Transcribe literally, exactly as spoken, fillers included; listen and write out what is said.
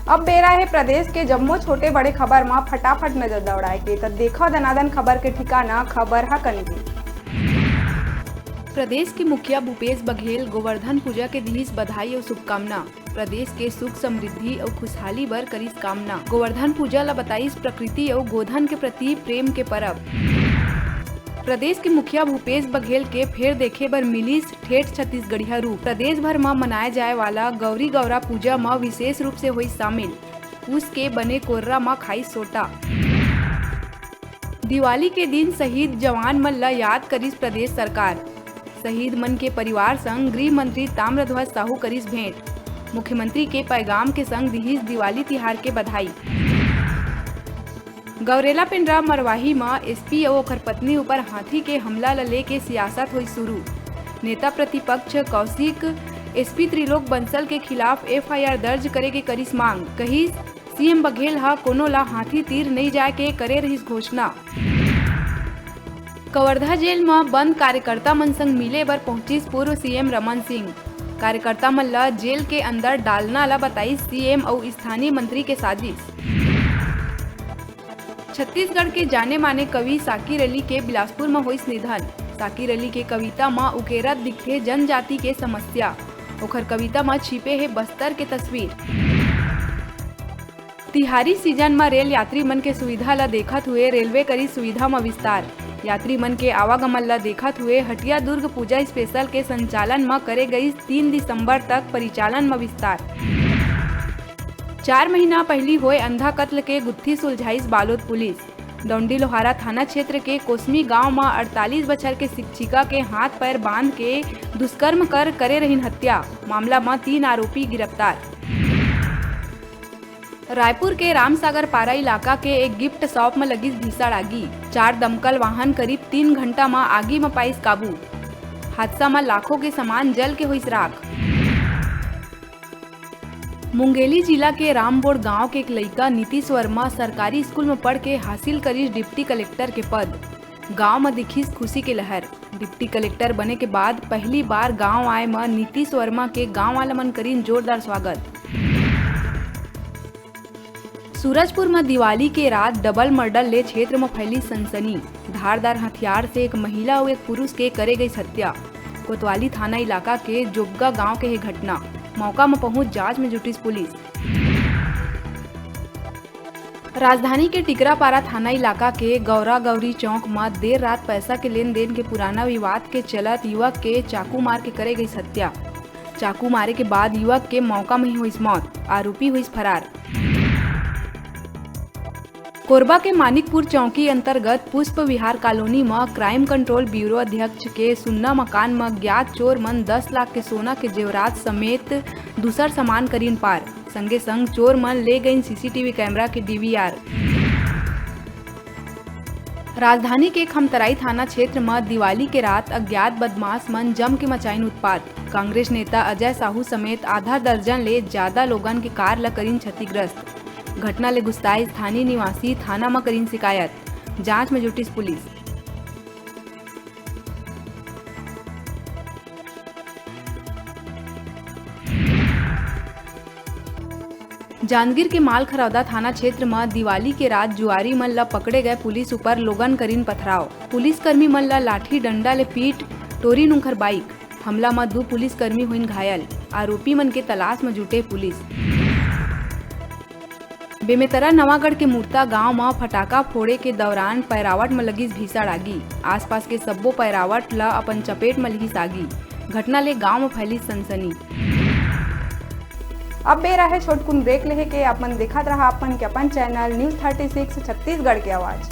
अब बेरा हे प्रदेश के जम्मो छोटे बड़े खबर म फटाफट नजर दौड़ाए के, त देखव दनादन खबर के ठिकाना, खबर ह कनगी। प्रदेश के मुखिया भूपेश बघेल गोवर्धन पूजा के दिहिस बधाई अउ शुभकामना। प्रदेश के सुख समृद्धि अउ खुशहाली बर करिस कामना। गोवर्धन पूजा ल बताइस प्रकृति अउ गोधन के प्रति प्रेम के परब। प्रदेश के मुखिया भूपेश बघेल के फेर देखे बर मिलिस ठेठ छत्तीसगढ़िया रूप। प्रदेश भर म मनाए जाए वाला गौरी गौरा पूजा म विशेष रूप से होइस शामिल। पूस के बने कोर्रा म खाइस सोटा। दिवाली के दिन शहीद जवान मन ल याद करिस प्रदेश सरकार। शहीद मन के परिवार संग गृह मंत्री ताम्रध्वज साहू करिस भेंट। मुख्यमंत्री के पैगाम के संग दिहिस दिवाली तिहार के बधाई। गौरेला पेंड्रा मरवाही म एसपी अउ ओखर पत्नी ऊपर हाथी के हमला ल लेके सियासत होई शुरू। नेता प्रतिपक्ष कौशिक एसपी त्रिलोक बंसल के खिलाफ एफआईआर दर्ज करे के करिस मांग, कहिस सीएम बघेल ह कोनो ला हाथी तीर नइ जाय के करे रहिस घोषणा। कवर्धा जेल म बंद कार्यकर्ता मन संग मिले बर पहुंचिस पूर्व सीएम रमन सिंह। कार्यकर्ता मन ल जेल के अंदर डालना ल बताइस सीएम अउ स्थानीय मंत्री के साजिश। छत्तीसगढ़ के जाने माने कवि साकिर अली के बिलासपुर म होइस निधन। साकिर अली के कविता म उकेरत दिखथे जनजाति के समस्या। ओखर कविता म छिपे हे बस्तर के तस्वीर। तिहारी सीजन म रेल यात्री मन के सुविधा ल देखत हुए रेलवे करिस सुविधा म विस्तार। यात्री मन के आवागमन ल देखत हुए हटिया दुर्ग पूजा स्पेशल के संचालन म करे गइस तीन दिसंबर तक परिचालन म विस्तार। चार महीना पहिली होए अंधा कत्ल के गुत्थी सुलझाइस बालोद पुलिस। डौंडी लोहारा थाना क्षेत्र के कोसमी गांव म अड़तालीस बछर के शिक्षिका के हाथ पैर बांध के दुष्कर्म कर करे रहिन हत्या। मामला म तीन आरोपी गिरफ्तार। रायपुर के रामसागर पारा इलाका के एक गिफ्ट शॉप म लगिस भीषण आगी। चार दमकल वाहन करीब तीन घंटा म आगी म पाइस काबू। हादसा म लाखों के सामान जल के होइस राख। मुंगेली जिला के रामबोड़ गांव के एक लइका नीतीश वर्मा सरकारी स्कूल म पढ़ के हासिल करिस डिप्टी कलेक्टर के पद। गांव म दिखिस खुशी के लहर। डिप्टी कलेक्टर बने के बाद पहली बार गांव आए म नीतीश वर्मा के गांव वाला मन करिन जोरदार स्वागत। सूरजपुर म दिवाली के रात डबल मर्डर ले क्षेत्र म फैली सनसनी। धारदार हथियार से एक महिला अउ एक पुरुष के करे गइस हत्या। कोतवाली थाना इलाका के जोबगा गांव के हे घटना। मौका म पहुंच जांच म जुटिस पुलिस। राजधानी के टिकरापारा थाना इलाका के गौरा गौरी चौक म देर रात पैसा के लेन देन के पुराना विवाद के चलत युवक के चाकू मार के करे गइस हत्या। चाकू मारे के बाद युवक के मौका म ही होइस मौत, आरोपी होइस फरार। कोरबा के मानिकपुर चौकी अंतर्गत पुष्प विहार कॉलोनी म क्राइम कंट्रोल ब्यूरो अध्यक्ष के सुन्ना मकान म ज्ञात चोर मन दस लाख के सोना के जेवरात समेत दूसर सामान करीन पार। संगे संग चोर मन ले गइन सीसीटीवी कैमरा के डीवीआर। राजधानी के खमतराई थाना क्षेत्र म दिवाली के रात अज्ञात बदमाश मन जम के मचाइन उत्पात। कांग्रेस नेता अजय साहू समेत आधा दर्जन ले ज्यादा लोगन के कार ल करीन क्षतिग्रस्त। घटना ले गुस्साए स्थानीय निवासी थाना म करीन शिकायत। जांच म जुटिस पुलिस। जांजगीर के मालखरौदा थाना क्षेत्र म दिवाली के रात जुआरी मन ल पकड़े गए पुलिस ऊपर लोगन करीन पथराव। पुलिसकर्मी मन ल लाठी डंडा ले पीट टोरिन उंखर बाइक। हमला म दू पुलिसकर्मी होइन घायल। आरोपी मन के तलाश म जुटे पुलिस। बेमेतरा नवागढ़ के मुरता गांव म फटाका फोड़े के दौरान पैरावट म लगिस भीषण आगी। आसपास के सब्बो पैरावट ल अपन चपेट म लिहिस आगी। घटना ले गांव म फैलिस सनसनी। अब बेरा हे छोटकुन ब्रेक लेहे के। आप मन देखत रहा अपन के अपन channel news thirty six Chhattisgarh के आवाज।